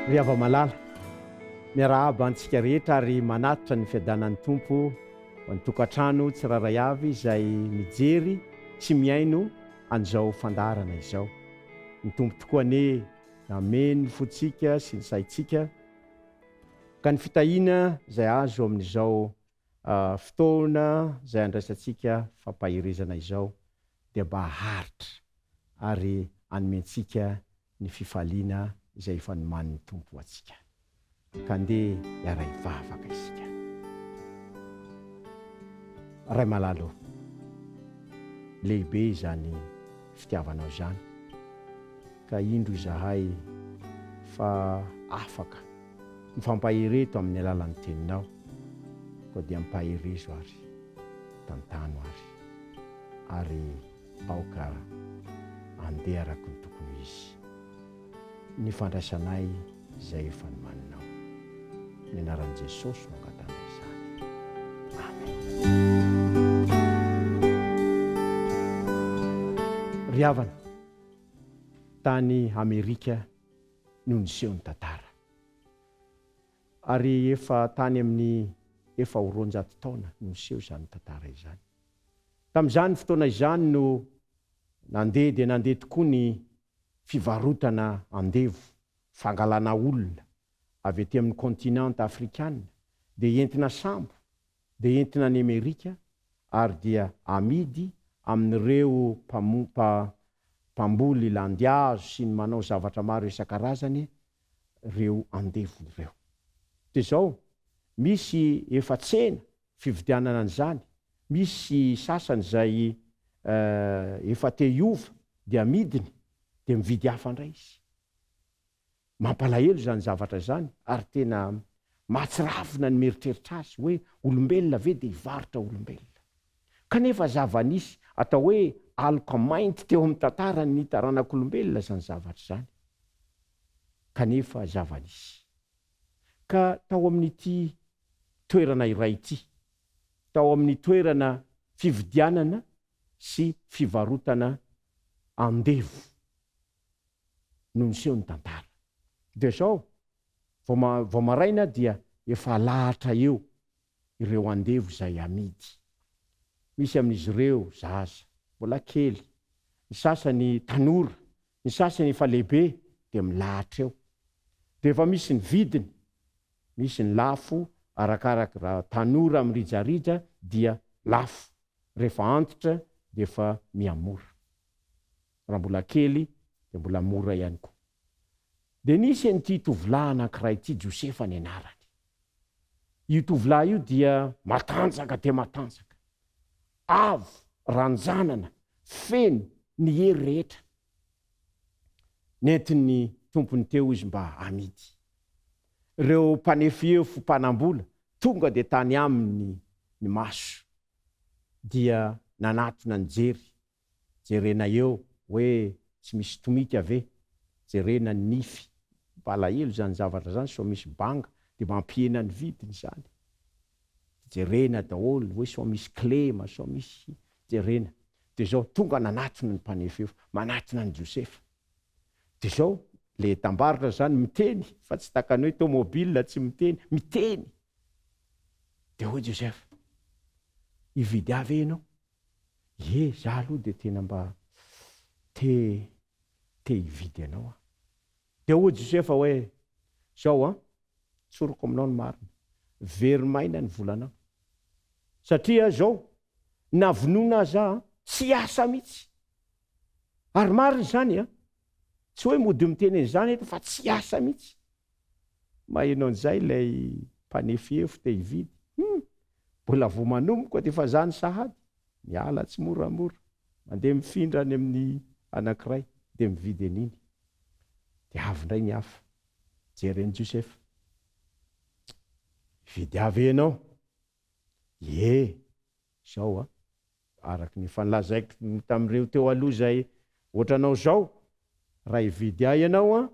Ry hava-malala, miarahaba antsika rehetra ary manatitra ny fiadanan'ny Tompo ho an'ny tokantrano tsirairay avy izay mijery sy mihaino an'izao fandaharana izao. Ny Tompo tokoa anie hameno ny fontsika sy ny saintsika ka ny fitahiana izay azo amin'izao fotoana izay andraisantsika fampaherezana izao dia mba haharitra ary hanome antsika ny fifaliana izay efa nomanin'ny Tompo ho antsika. Ka andeha hiara-hivavaka isika. Ray malala ô, lehibe izany fitiavanao izany, ka indro izahay fa afaka mifampahery eto amin'ny alalan'ny Teninao, koa dia ampaherezo ary, tantano ary, ary aoka handeha araka ny tokony ho izy ny fandraisanay izay efa nomaninao. Ny anaran'i Jesosy no angatahanay izany. Amen. Ry havana, tany Amerika no niseho ny tantara. Ary efa tany amin'ny efa ho 200 taona no niseho izany tantara izany. Tamin'izany fotoana izany no nandeha dia nandeha tokoa ny fivarotana andevo, fangalana olona avy aty amin'ny kontinanta afrikana dia entina sambo dia entina any Amerika ary dia amidy amin'ireo mpamboly landihazo sy ny manao zavatra maro isan-karazany ireo andevo ireo. Dia izao, misy efa tsena fividianana an'izany, misy sasany izay efa te hiova dia amidiny dia mividy hafa indray izy. Mampalahelo izany zavatra izany ary tena mahatsiravina ny mieritreritra azy hoe olombelona ve dia hivarotra olombelona. Kanefa zava-nisy atao hoe aloka mainty teo amin'ny tantaran'ny taranak'olombelona izany zavatra izany. Kanefa zava-nisy. Ka tao amin'ity toerana iray ity, tao amin'ny toerana fividianana sy fivarotana andevo no niseho ny tantara. Dia izao, vao vao maraina dia efa alahatra eo ireo andevo izay amidy. Misy amin'izy ireo zaza, mbola kely, ny sasany tanora, ny sasany efa lehibe dia milahatra eo. Dia efa misy ny vidiny, Misy ny lafo arakaraka raha tanora mirijarija dia lafo, rehefa antitra dia efa mihamora. Raha mbola kely dia mbola mora ihany koa. Dia nisy an'ity tovolahy anankiray ity, Josefa ny anarany. Io tovolahy io dia matanjaka dia matanjaka, avo, ranjanana, feno ny hery rehetra. Nentin'ny tompony teo izy mba hamidy. Ireo mpanefoefo mpanambola tonga dia tany aminy ny maso dia nanatona nijery, jerena eo hoe tsy misy tomika ve, jerena ny nify, mampalahelo izany zavatra izany sao misy banga dia mampihena ny vidiny izany. Jerena daholo hoe sao misy kilema, sao misy jerena. Dia izao, tonga nanatona ny mpanefoefo, manatona an'i Josefa. Dia izao, ilay entam-barotra izany miteny, fa tsy takany hoe tomobile tsy miteny, miteny. Dia hoy Josefa, Hividy ahy ve ianao? Ie, izaho aloha dia tena mba te te hividy anao aho. Dia hoy Josefa hoe, Izao an, Tsoriko aminao ny marina, very maina ny volanao. Satria zao, na vonoina aza aho, tsy hiasa mihitsy. Ary marina izany an! Tsy hoe mody miteny an'izany eto fa tsy hiasa mihitsy. Maheno an'izay ilay mpanefiefo te hividy, hum! Mbola vao manomboka dia efa zany sahady. Miala tsimoramora, mandeha mifindra any amin'ny anankiray dia mividy an'iny. Dia avy indray ny hafa. Jeren'i Josefa. Hividy ahy ve ianao? Ie, izao an, araka ny efa nolazaiko tamin'ireo teo aloha izay ohatranao izao, raha hividy ahy ianao an,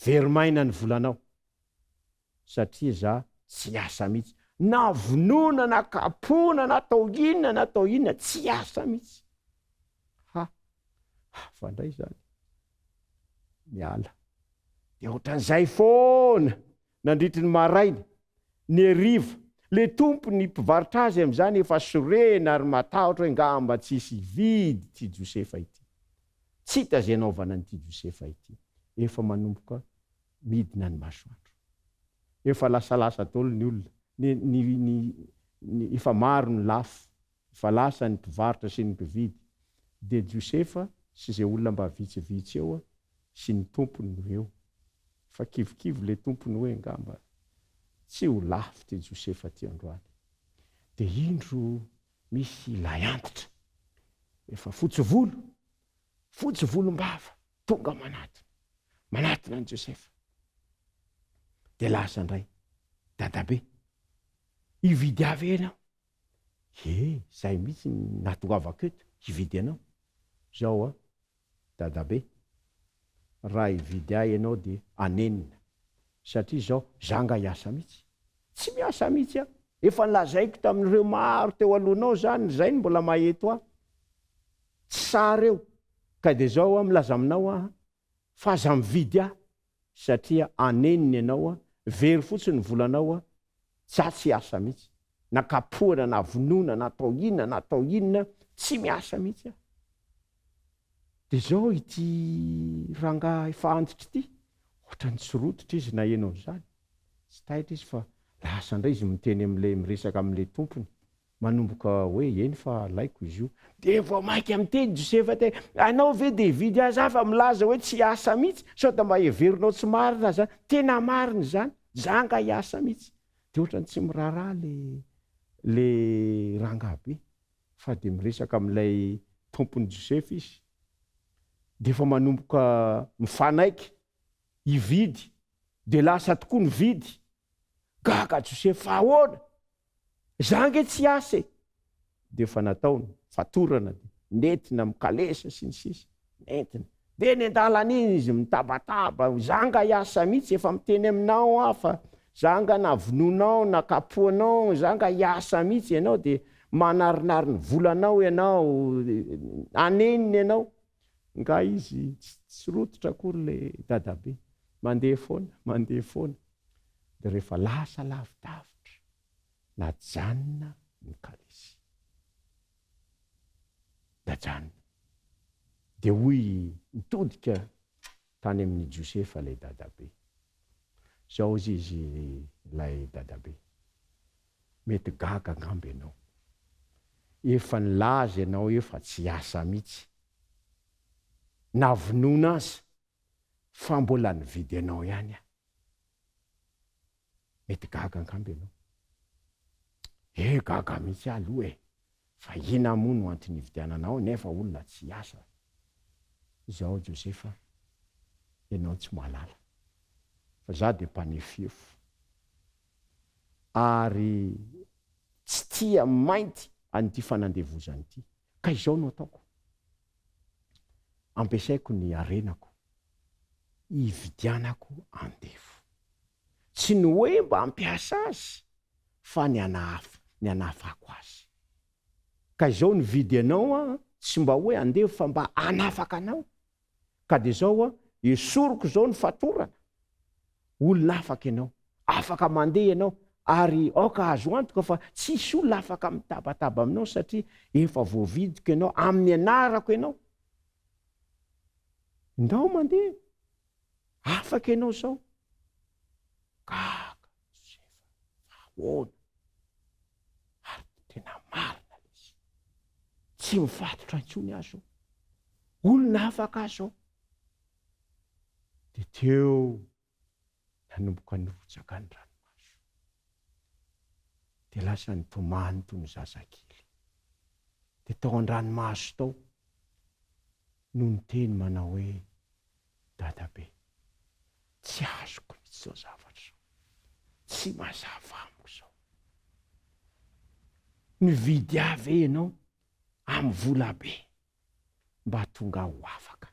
very maina ny volanao, satria za tsy hiasa mihitsy, na vonoina na kapohina na atao inona na atao inona, tsy hiasa mihitsy. Ha, hafa indray izany. Miala. Dia ohatran'izay foana nandritry ny maraina, ny hariva. Le tompony mpivarotra azy amin'izany efa sorena ary matahotra hoe ngamba tsy hisy hividy ity Josefa ity. Tsy hita izay hanaovana an'ity Josefa ity. Efa manomboka midina ny masoandro. Efa lasalasa daholo ny olona. Ny, ny, ny, ny, efa maro ny lafo. Efa lasa ny mpivarotra sy ny mpividy. Dia Josefa sy izay olona mba vitsivitsy eo sy ny tompony no eo. Efa kivikivy ilay tompony hoe angamba tsy ho lafo ity Josefa ity androany. Dia indro misy lahy antitra, efa fotsy volo, fotsy volombava, tonga manatona, manatona an'i Josefa. Dia lasa indray, Dadabe, hividy ahy ve ianao? He, zay mihitsy ny nahatongavako eto, hividy anao. Zao an, dadabe, raha hividy ahy ianao dia anenina, satria zao, za nga hiasa mihitsy? Tsy miasa mihitsy aho. Efa nolazaiko tamin'ireo maro teo alohanao zany, zay no mbola maha-eto ahy. Tsy sahy reo. Ka dia zao an, milaza aminao aho, fa aza mividy ahy satria anenina ianao a, very fotsiny ny volanao a, za tsy hiasa mihitsy, na kapohana na vonoina na atao inona na atao inona tsy miasa mihitsy aho. De zao ity rangahy efa antitra ity, ohatran'ny tsy rototra izy naheno an'izany, tsy taitra izy fa lasa indray izy miteny amin'ilay miresaka amin'ilay tompony, Manomboka hoe eny fa alaiko izy io. Dia vao mainka miteny Josefa te, Anao ve dia hividy azy aho fa milaza hoe tsy hiasa mihitsy? Sao dia mba heverinao tsy marina izany? Tena marina izany, za angaha hiasa mihitsy? Dia ohatran'ny tsy miraharaha le le rangahy be fa dia miresaka amin'ilay tompon'i Josefa izy. Dia efa manomboka mifanaiky hividy. Dia lasa tokoa nividy. Gaga Josefa, fa ahoana? Za ange tsy hiasa e! Dia efa nataony, fatorana dia nentina amin'ny kalesa sy ny sisa, nentina. Dia eny an-dalana eny izy mitabataba, za angaha hiasa mihitsy, efa miteny aminao aho fa za angaha na vonoinao na kapohanao, za angaha hiasa mihitsy, ianao dia manarinary ny volanao ianao, anenina ianao. Nga izy tsy rototra akory le dadabe, mandeha foana, mandeha foana, de rehefa lasa lavidavitra, najanona ny kalesy. Najanona. De hoy nitodika tany amin'i Josefa ilay dadabe. Zao hozy izy ilay dadabe, mety gaga angamba ianao. Efa nilaza ianao eo fa tsy hiasa mihitsy. Na vonoina aza fa mbola nividy anao ihany aho. Mety gaga angamba ianao. Eh gaga mihitsy aho aloha e! Fa inona moa no antony hividiananao nefa olona tsy hiasa? Izao Josefa, ianao tsy mahalala fa za dia mpanefoefo ary tsy tia mainty an'ity fanandevozana ity. Ka izao no ataoko, ampiasaiko ny harenako hividianako andevo. Tsy ny hoe mba hampiasa azy fa ny hanahaf ny hanafako azy. Ka izao nividy anao aho tsy mba hoe andevo fa mba hanafaka anao. Ka dia izao aho, esoriko izao ny fatorana. Olona afaka ianao. Afaka mandeha ianao ary aoka azo antoka fa tsy hisy olona afaka mitabataba aminao satria efa voavidiko ianao, amin'ny anarako ianao. Ndao mandeha. Afaka ianao izao. Gaga Josefa fa ahoana? Ary tena marina ilay izy. Tsy mifatotra intsony aho izao. Olona afaka aho izao. Dia teo nanomboka nirotsaka ny ranomaso. Dia lasa nitomany toy ny zazakely. Dia tao an-dranomaso tao no niteny manao hoe, Dadabe, tsy azoko mihitsy izao zavatra izao. Tsy mazava amiko izao. Nividy ahy ve ianao amin'ny vola be mba tonga ho afaka?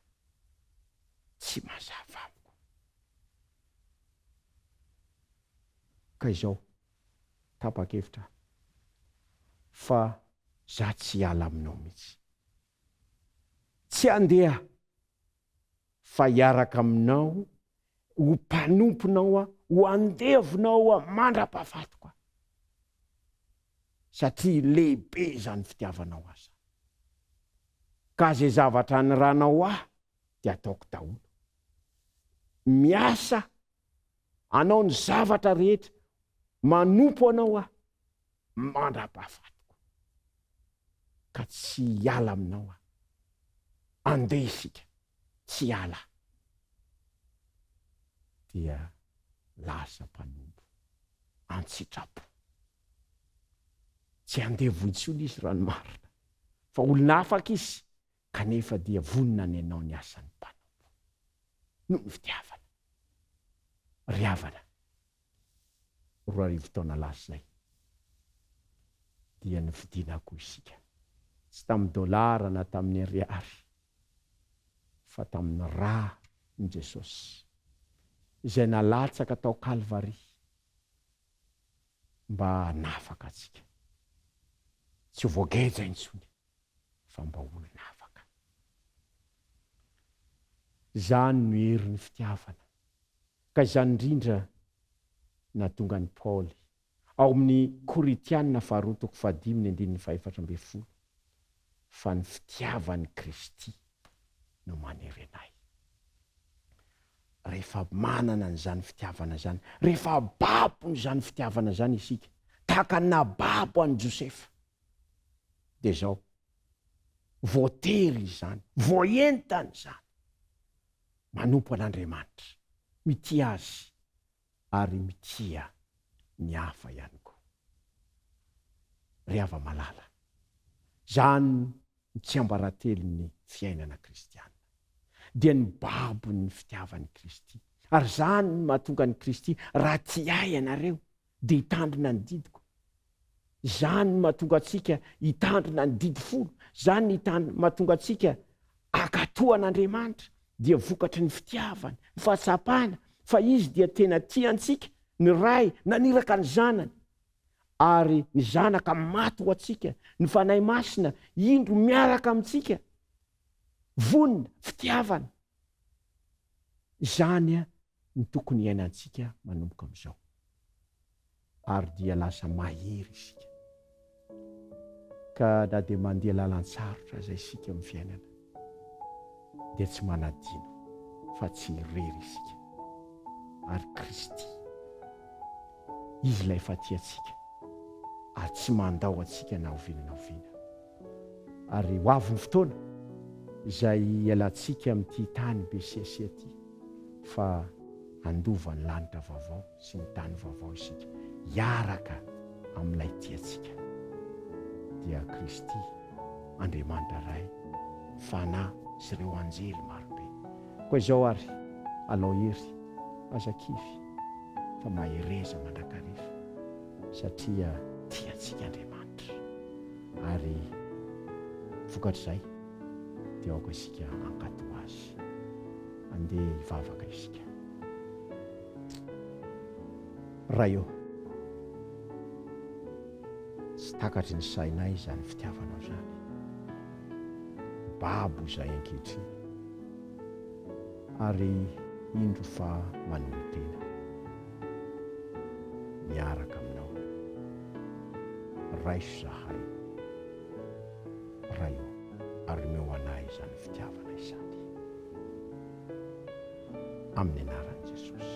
Tsy mazava amiko. Ka izao, tapa-kevitra aho fa za tsy hiala aminao mihitsy. Tsy handeha fa hiaraka aminao. Ho mpanomponao aho, ho andevonao aho mandra-pahafatiko aho. Satria lehibe izany fitiavanao ahy izany. Ka izay zavatra aniranao ahy dia ataoko daholo. Miasa anao ny zavatra rehetra, manompo anao aho mandra-pahafatiko. Ka tsy hiala aminao aho. Andeha isika, tsy hiala aho. Dia lasa mpanompo an-tsitrapo. Tsy andevo intsony izy raha ny marina, fa olona afaka izy kanefa dia vonona ny hanao ny asan'ny mpanompo noho ny fitiavana. Ry havana, 2000 taona lasa izay dia nofidiana koa isika, tsy tamin'ny dolara na tamin'ny ariary, fa tamin'ny rà n'i Jesosy, izay nalatsaka tao Kalvary mba hanafaka antsika tsy ho voageja intsony. fa mba olona afaka. Izany no herin'ny fitiavana. Ka izany indrindra nahatonga an'i Paoly, ao amin'ny Korintiana faharoa toko fahadimy ny andininy fahefatra ambin'ny folo, fa ny fitiavan'i Kristy no manery anay. Rehefa manana an'izany fitiavana izany, rehefa babon'izany fitiavana izany isika, tahaka ny nahababo an'i Josefa, dia izao, voatery izany, voaentana izany, manompo an'Andriamanitra, mitia Azy ary mitia ny hafa ihany koa. Ry hava-malala, izany no tsiambaratelon'ny fiainana kristiana, dia ny babon'ny fitiavan'i Kristy. Ary izany no mahatonga an'i Kristy, raha tia ahy ianareo, dia hitandrina ny didiko. Izany no mahatonga antsika hitandrina ny didy folo. Izany no hitan- mahatonga antsika hankatò an'Andriamanitra, dia vokatry ny fitiavany, ny fahatsapana fa Izy dia tena tia antsika, ny Ray naniraka ny Zanany, ary ny Zanaka maty ho antsika, ny Fanahy Masina indro miaraka amintsika, vonona, fitiavana. Izany no tokony hiainantsika manomboka amin'izao. Ary dia lasa mahery isika. Ka na dia mandeha lalan-tsarotra aza isika amin'ny fiainana, dia tsy manadino fa tsy irery isika. Ary Kristy, Izy ilay efa tia antsika, ary tsy mandao antsika na oviana na oviana. Ary ho avy ny fotoana izay hialantsika amin'ity tany be siasia ity, fa handova ny lanitra vaovao sy ny tany vaovao isika, hiaraka amin'ilay tia antsika, dia Kristy, Andriamanitra Ray, Fanahy sy ireo anjely marobe. Koa izao ary, alao hery, aza kivy, fa mahereza mandrakariva, satria tia antsika Andriamanitra. Ary vokatr'izay dia aoka isika hankatò Azy. Andeha hivavaka isika. Ray ô, tsy takatry ny sainay izany fitiavanao izany. Babo izahay ankehitriny, ary indro fa manolo-tena miaraka aminao. Raiso zahay, Ray ô, ary omeo anay izany fitiavana izany. Amin'ny anaran'i Jesosy.